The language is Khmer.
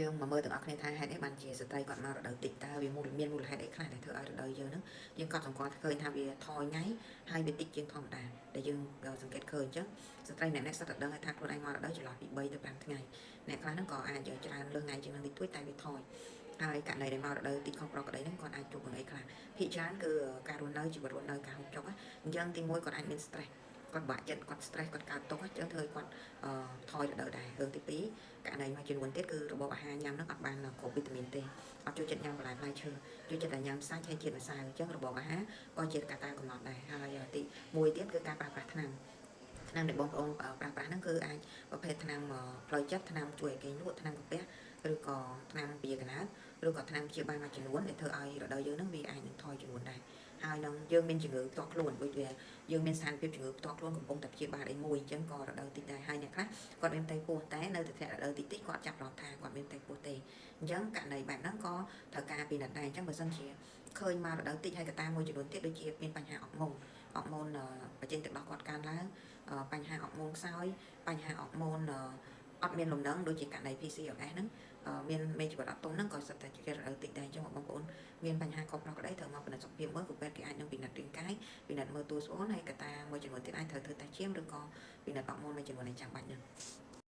យើងមកមើលទាំងអស់គ្នាថាហេតុអីបានជាស្ត្រីគាត់មករដូវតិចតើវាមូលមានមូលហេតុអីខ្លះដែលធ្វើឲ្យរដូវយើងហ្នឹងយើងក៏សម្គាល់ឃើញថាវាថយថ្ងៃហើយវាតិចជាងធម្មតាដែលយើងសង្កេតឃើញអញ្ចឹងស្ត្រីម្នាក់ៗសុទ្ធតែដឹងថាខ្លួនឯងមករដូវចន្លោះពី3ទៅ5ថ្ងៃអ្នកខ្លះហ្នឹងក៏អាចច្រើនលើសថ្ងៃជាងនឹងតិចតួចតែវាថយហើយករណីដែលមករដូវតិចខុសប្រក្រតីហ្នឹងគាត់អាចជួបនឹងអីខ្លះភាគច្រើនគឺការរស់នៅជីវិតរស់នៅការហូបចុកអញ្ចឹងទីមួយគាត់អាចមាន stress គាត់បាក់ចិត្តគាត់ stress គាត់កើតទុក្ខអញ្ចឹងធ្វើឲ្យគាត់ថយរដូវដែររឿងទី2ករណីមួយចំនួនទៀតគឺរបបអាហារញ៉ាំហ្នឹងអត់បានគ្រប់វីតាមីនទេអត់ចូលចិត្តញ៉ាំបន្លែផ្លែឈើចូលចិត្តតែញ៉ាំសាច់ហើយជាតិម្សៅអញ្ចឹងរបបអាហារក៏ជាកត្តាកំណត់ដែរហើយទីមួយទៀតគឺការប្រើប្រាស់ថ្នាំថ្នាំដែលបងប្អូនប្រើប្រាស់ហ្នឹងគឺអាចប្រភេទថ្នាំផ្លូវចិត្តថ្នាំជួយឲ្យគេងលក់ថ្នាំកាពះឬក៏ថ្នាំពៀកណៅឬក៏ថ្នាំព្យាបាលមួយចំនួនដែលធ្វើឲ្យរដូវយើងហ្នឹងវាអាចនឹងថយចំនួនដែរហើយនឹងយើងមានជំងឺផ្ទាល់ខ្លួនដូចវាយើងមានស្ថានភាពជំងឺផ្ទាល់ខ្លួនកំពុងតែព្យាបាលអីមួយអញ្ចឹងក៏រដូវតិចដែរហើយអ្នកខ្លះគាត់មានផ្ទៃពោះតែនៅតែធ្លាក់រដូវតិចតិចគាត់ចាប់អារម្មណ៍ថាគាត់មានផ្ទៃពោះទេអញ្ចឹងករណីបែបហ្នឹងក៏ត្រូវការពិនិត្យដែរអញ្ចឹងបើសិនជាឃើញមករដូវតិចហើយកត្តាមួយចំនួនទៀតដូចជាមានបញ្ហាអរម៉ូនអរម៉ូនបញ្ចេញទឹកដោះគាត់កើនឡើងបញ្ហាអរម៉ូនខ្សោយបញ្ហាអរម៉ូនអត់មានលំនឹងដូចជាករណី PCOS ហ្នឹងមានមេជីវិតអត់ទុំហ្នឹងក៏សិតតែជារដូវតិចដែរអញ្ចឹងបងប្អូនមានបញ្ហាខុសប្រក្រតីត្រូវមកពិនិត្យសុខភាពមើលគ្រូពេទ្យគេអាចនឹងពិនិត្យរាងកាយពិនិត្យមើលតួស្អូនហើយកត្តាមួយចំនួនទៀតអាចត្រូវធ្វើតេស្តឈាមឬក៏ពិនិត្យអរម៉ូនមួយចំនួនដែលចាំបាច់ហ្នឹង។